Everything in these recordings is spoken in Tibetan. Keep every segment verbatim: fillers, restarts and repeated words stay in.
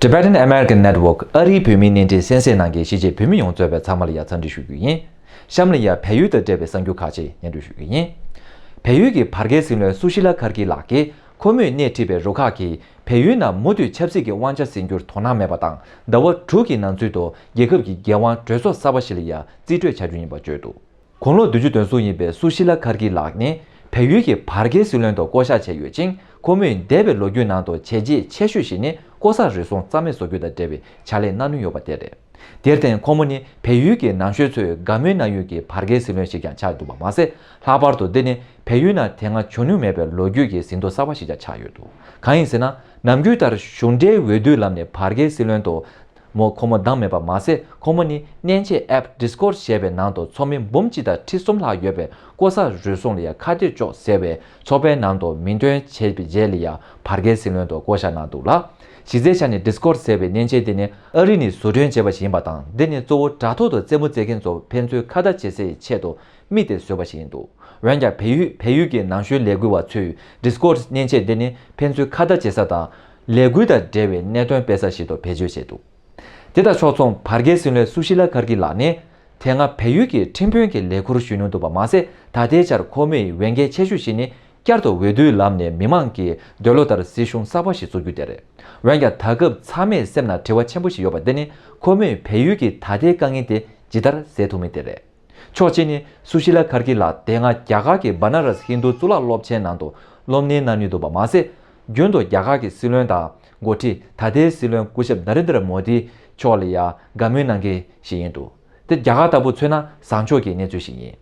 Tibetan American Network ཨ་རིའི་བོད་མིའི་བརྙན་འཕྲིན་གསན་གཟིགས་གནང་མཁན་གཞིས་བྱེས་བོད་མི་ཡོངས་གཙོས་པའི་ཚང་མ་ལ་ཡང་འཚམས་འདྲི་ཞུ་རྒྱུ་ཡིན། གཤམ་ལ་ཡང་བལ་ཡུལ་དང་འབྲེལ་བའི་གསར་འགྱུར་ཁག་ཅིག་སྙན་སྒྲོན་ཞུ་རྒྱུ་ཡིན། བལ་ཡུལ་གྱི་བར་བརྒལ་སྲིད་བློན་སུ་ཤི་ལ་ཁར་གྱི་ལགས་ཀྱིས་ཁོ་མོས་སྣེ་ཁྲིད་པའི་རུ་ཁག་གིས་བལ་ཡུལ་ནང་མུ་མཐུད་ཆབ་སྲིད་ཀྱི་དབང་ཆ་འཛིན་རྒྱུར་དོ་སྣང་མེད་པ་དང་ཟླ་བ་དྲུག་གི་ནང་ཚུད་དུ་རྒྱལ་ཁབ་ཀྱི་རྒྱལ་དབང་གྲོས་ཚོགས་གསར་པ་ཞིག་ལ་ཡང་རྩིས་སྤྲོད་བྱ་རྒྱུ་ཡིན་པ་བརྗོད་འདུག་དགུང་ལོ་བདུན་ཅུ་དོན་གསུམ་ཡིན་པའི་སུ་ཤི་ལ་ཁར་གྱི་ལགས་ནི་བལ་ཡུལ་གྱི་བར་བརྒལ་སྲིད་བློན་དུ་བསྐོ་གཞག་བྱས་ཡོད་ཅིང་། ཁོ་མོས་འདས་པའི་ལོ་རྒྱུས་ནང་དུ་བྱས་རྗེས་ཆེ་ཤོས་ཤིག་ནི་ལྐོག་ཟ་རུལ་སུངས་རྩ་མེད་བཟོ་རྒྱུ་དང་འབྲེལ་བའི་ཕྱག་ལས་གནང་ནུས་ཡོད་པ་དེ་རེད། དེར་བརྟེན་ཁོ་མོ་ནི་བལ་ཡུལ་གྱི་ནང་ཆོས་ཚོས་དགའ་མོས་གནང་ཡུལ་གྱི་བར་བརྒལ་སྲིད་བློན་ཞིག་ཀྱང་ཆགས་འདུག་པ་མ་ཟད། ལྷག་པར་དུ་འདི་ནི་བལ་ཡུལ་ནང་དེ་སྔ་བྱུང་མྱོང་མེད་པའི་ལོ་རྒྱུས་ཀྱི་ཟིན་ཐོ་གསར་པ་ཞིག་ཀྱང་ཆགས་ཡོད་འདུག་གང་ཡིན་ཟེར་ན། ནམ་རྒྱུན་ལྟར་གཞུང་འབྲེལ་འོས་བསྡུའི་ལམ་ནས་བར་བརྒལ་སྲིད་བློན་དུ་མོ་ཁོ་མོ་བདམས་མེད་པ་མ་ཟད། ཁོ་མོ་ནི་གནས་མཇལ་ཨེབ་Discord་ཞེས་པའི་ནང་དུ་ཚོགས་མི་འབུམ་གཅིག་དང་ཁྲི་གསུམ་ལྷག་ཡོད་པའི་ལྐོག་ཟ་རུལ་སུངས་ལ་ཡང་ཁ་གཏད་གཅོག་ཟེར་བའི་ཚོགས་པའི་ནང་དུ་མིང་འདོན་བྱས་པའི་རྗེས་ལ་ཡང་བར་བརྒལ་སྲིད་བློན་དུ་བསྐོ་གཞག་གནང་འདུག་ལ། གཞི་རྩའི་ཆ་ནས་Discord་ཟེར་བའི་གནས་མཇལ་དེ་ནི་ཨ་རི་ནས་བཟོ་སྐྲུན་བྱས་པ་ཞིག་ཡིན་པ་དང་། འདི་ནི་གཙོ་བོ་དྲ་ཐོག་ཏུ་རྩེད་མོ་རྩེ་མཁན་ཚོ་ཕན་ཚུན་ཁ་བརྡ་བྱེད་སའི་ཆེད་དུ་དམིགས་ཏེ་བཟོས་པ་ཞིག་ཡིན་འདུག་འོན་ཀྱང་བལ་ཡུལ་བལ་ཡུལ་གྱི་ནང་ཆོས་ལས་འགུལ་བ་ཚོས་Discord་གནས་མཇལ་འདི་ནི་ཕན་ཚུན་ཁ་བརྡ་བྱེད་ས་དང་། ལས་འགུལ་དང་འབྲེལ་བའི་གནད་དོན་སྤེལ་ས་ཞིག་ཏུ་བེད་སྤྱོད་བྱས་འདུག་དེ་དང་ཕྱོགས་མཚུངས་བར་བརྒལ་སྲིད་བློན་སུ་ཤི་ལ་ཁར་གྱི་ལགས་ནི། དེ་སྔ་བལ་ཡུལ་གྱི་ཁྲིམས་དཔོན་གྱི་ལས་ཁུར་ཞུས་མྱོང་འདུག་པ་མ་ཟད། ད་ལྟའི་ཆར་ཁོ་མོའི་འོས་འགན་ཆེ་ཤོས་ཤིག་ནི་བསྐྱར་དུ་འོས་བསྡུའི་ལམ་ནས་མི་མང་གི་འདོད་བློ་ལྟར་སྲིད་གཞུང་གསར་པ་ཞིག་བཙུགས་རྒྱུ་དེ་རེད། འོན་ཀྱང་ད་སྐབས་ཚང་མའི་སེམས་ནང་དྲི་བ་ཆེན་པོ་ཞིག་ཡོད་པ་འདི་ནི། ཁོ་མོས་བལ་ཡུལ་གྱི་ད་ལྟའི་དཀའ་ངལ་དེ་ཇི་ལྟར་སེལ་ཐུབ་མིན་དེ་རེད། ཕྱོགས་གཅིག་ནི་སུ་ཤི་ལ་ཁར་གྱི་ལགས་དེ་སྔ་རྒྱ་གར་གྱི་བ་ན་རས་ཧིན་རྡུ་གཙུག་ལག་སློབ་ཆེན་ནང་དུ་སློབ་གཉེར་གནང་མྱོང་འདུག་པ་མ་ཟད། རྒྱུན་དུ་རྒྱ་གར་གྱི་སྲིད་བློན་དང་འགོ་ཁྲིད་ད་ལྟའི་སྲིད་བློན་སྐུ་ཞབས་ན་རེན་དྲ་མོ་དི་མཆོག་ལ་ཡང་དགའ་མོས་གནང་མཁན་ཞིག་ཡིན་འདུག་དེ་རྒྱ་གར་ལྟ་བུ་མཚོན་ན་བཟང་ཕྱོགས་ཀྱི་གནས་ཚུལ་ཞིག་ཡིན།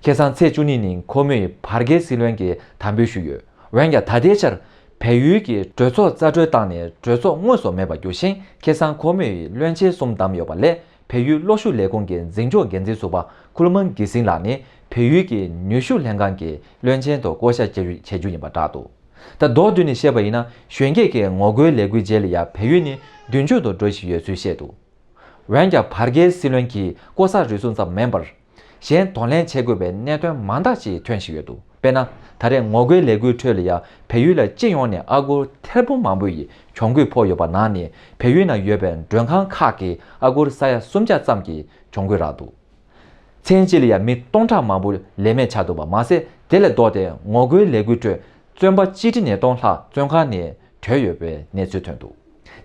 ཁ་སང་ཚེས་བཅུ་གཉིས་ཉིན་ཁོ་མོས་བར་བརྒལ་སྲིད་བློན་གྱི་དམ་འབུལ་ཞུས་ཡོད། འོན་ཀྱང་ད་ལྟའི་ཆར་བལ་ཡུལ་གྱི་གྲོས་ཚོགས་རྩིས་སྤྲོད་བཏང་ནས་གྲོས་ཚོགས་དངོས་སུ་མེད་པར་གྱུར་ཞིང་། ཁ་སང་ཁོ་མོས་བློན་ཆེན་གསུམ་བདམས་ཡོད་པ་ལས། བལ་ཡུལ་གློག་ཤུགས་ལས་ཁུངས་ཀྱི་འཛིན་སྐྱོང་འགན་འཛིན་ཟུར་པ་ཁུལ་མན་གི་སིང་ལགས་ནི་བལ་ཡུལ་གྱི་ནུས་ཤུགས་ལྷན་ཁང་གི་བློན་ཆེན་དུ་བསྐོ་གཞག་བྱ་རྒྱུ་བྱ་རྒྱུ་ཡིན་པ་བསྒྲགས་འདུག་ད་མདོར་བསྡུས་ནས་བཤད་པ་ཡིན་ན། གཞོན་སྐྱེས་ཀྱི་ངོ་རྒོལ་ལས་འགུལ་རྗེས་ལ་ཡང་བལ་ཡུལ་ནི་མདུན་ཕྱོགས་སུ་འགྲོ་བཞིན་ཡོད་ཚུལ་བཤད་འདུག་འོན་ཀྱང་བར་བརྒལ་སྲིད་བློན་གྱིས་ལྐོག་ཟ་རུལ་སུངས་ཙམ་མིན་པར། གཞན་གདོང་ལེན་བྱེད་དགོས་པའི་གནད་དོན་མང་དག་ཅིག་ཐོན་བཞིན་ཡོད་འདུག་དཔེར་ན། ད་རེས་ངོ་རྒོལ་ལས་འགུལ་ཁྲོད་ལ་ཡང་བལ་ཡུལ་ལ་སྤྱི་ཡོངས་ནས་ཨ་སྒོར་ཐེར་འབུམ་མང་པོ་ཡི་གྱོང་གུད་ཕོག་ཡོད་པ་ནང་ནས། བལ་ཡུལ་ནང་ཡོད་པའི་མགྲོན་ཁང་ཁག་གིས་ཨ་སྒོར་ས་ཡ་སུམ་བརྒྱ་ཙམ་གྱི་གྱོང་གུད་རག་འདུག་མཚན་གཅིག་ལ་ཡང་མི་སྟོང་ཕྲག་མང་པོ་ལས་མེད་ཆགས་འདུག་པ་མ་ཟད། དེ་ལས་ལྡོག་སྟེ་ངོ་རྒོལ་ལས་འགུལ་ཁྲོད་བཙོན་པ་སྤྱི་ཁྲི་ཉིས་སྟོང་ལྷག་བཙོན་ཁང་ནས་བྲོས་ཡོད་པའི་གནས་ཚུལ་ཐོན་འདུག་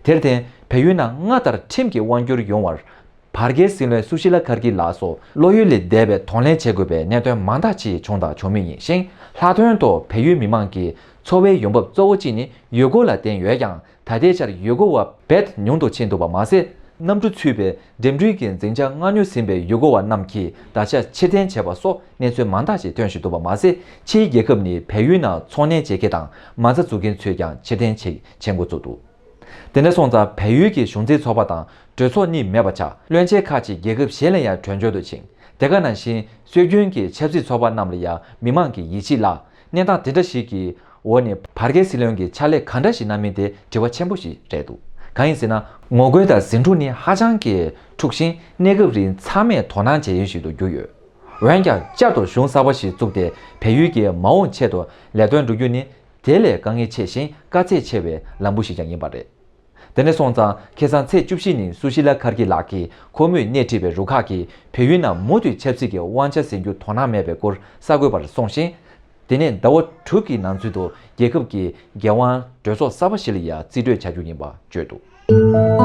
དེར་བརྟེན་བལ་ཡུལ་ནང་སྔར་ལྟར་ཁྲིམས་ཀྱི་དབང་སྒྱུར་ཡོང་བར། བར་བརྒལ་སྲིད་བློན་སུ་ཤི་ལ་ཁར་གྱི་ལགས་སོགས་བློ་ཡུལ་ལས་འདས་པའི་གདོང་ལེན་བྱེད་དགོས་པའི་གནད་དོན་མང་དག་ཅིག་བྱུང་དང་བྱུང་མུས་ཡིན་ཞིང་། ལྷག་དོན་དུ་བལ་ཡུལ་མི་མང་གི་འཚོ་བའི་ཡོང་འབབ་གཙོ་བོ་གཅིག་ནི་ཡུལ་སྐོར་ལ་བརྟེན་ཡོད་ཀྱང་། ད་ལྟའི་ཆར་ཡུལ་སྐོར་བ་རྦད་ཉུང་དུ་ཕྱིན་འདུག་པ་མ་ཟད། གནམ་གྲུ་ཚུད་པའི་འགྲིམ་འགྲུལ་གྱི་འཛིན་བྱ་མངགས་ཉོ་ཟིན་པའི་ཡུལ་སྐོར་བ་རྣམས་ཀྱིས་ད་ཆ་ཕྱིར་འཐེན་བྱས་པ་སོགས་གནས་ཚུལ་མང་དག་ཅིག་ཐོན་བཞིན་འདུག་པ་མ་ཟད། ཕྱིའི་རྒྱལ་ཁབ་ནས་བལ་ཡུལ་ནང་ཚོང་ལས་བྱེད་མཁན་དང་མ་རྩ་འཛུགས་མཁན་ཚོས་ཀྱང་ཕྱིར་འཐེན་བྱེད་བྱེད་འགོ་བཙུགས་འདུག་དེ་འདྲ་སོང་ཙང་། བལ་ཡུལ་གྱི་གཞུང་འཛིན་ཚོགས་པ་དང་གྲོས་ཚོགས་གཉིས་མེད་པ་ཆགས། བློན་ཆེན་ཁག་ཅིག་རྒྱལ་ཁབ་གཞན་ལ་ཡང་བྲོས་བྱོལ་དུ་ཕྱིན། དེ་ག་ནང་བཞིན་སྲོལ་རྒྱུན་གྱི་ཆབ་སྲིད་ཚོགས་པ་རྣམས་ལ་ཡང་མི་མང་གིས་ཡིད་ཆེས་བརླག་གནས་སྟངས་དེ་འདྲ་ཞིག་གི་འོག་ནས་བར་བརྒལ་སྲིད་བློན་གྱིས་ཕྱག་ལས་གང་འདྲ་ཞིག་གནང་མིན་དེ་དྲི་བ་ཆེན་པོ་ཞིག་རེད་འདུག་གང་ཡིན་ཟེར་ན། ངོ་རྒོལ་དང་ཟིང་འཁྲུག་ནི་ཧ་ཅང་གི་འཁྲུགས་ཤིང་། གནས་སྐབས་རིང་ཚང་མས་དོ་སྣང་བྱེད་ཡུལ་ཞིག་ཏུ་གྱུར་ཡོད། འོན་ཀྱང་། བསྐྱར་དུ་གཞུང་གསར་པ་ཞིག་བཙུགས་ཏེ། བལ་ཡུལ་གྱི་མ་འོངས་ཆེད་དུ་ལས་དོན་བསྒྲུབ་རྒྱུ་ནི། དེ་ལས་དཀའ་ངལ་ཆེ་ཞིང་། དཀའ་ཚེགས་ཆེ་བའི་ལམ་བུ་ཞིག་ཀྱང་ཡིན་པ་རེད། དེ་འདྲ་སོང་ཙང་། ཁ་སང་ཚེས་བཅུ་བཞི་ཉིན་སུ་ཤི་ལ་ཁར་གྱི་ལགས་ཀྱིས་ཁོ་མོས་སྣེ་ཁྲིད་པའི་རུ་ཁག་གིས་བལ་ཡུལ་ནང་མུ་མཐུད་ཆབ་སྲིད་ཀྱི་དབང་ཆ་འཛིན་རྒྱུ་དོ་སྣང་མེད་པའི་སྐོར་གསར་འགོད་པར་གསུངས་ཤིང་། དེ་ནས་ཟླ་བ་དྲུག་གི་ནང་ཚུད་དུ་རྒྱལ་ཁབ་ཀྱི་རྒྱལ་དབང་གྲོས་ཚོགས་གསར་པ་ཞིག་ལ་ཡང་རྩིས་སྤྲོད་བྱ་རྒྱུ་ཡིན་པ་བརྗོད་འདུག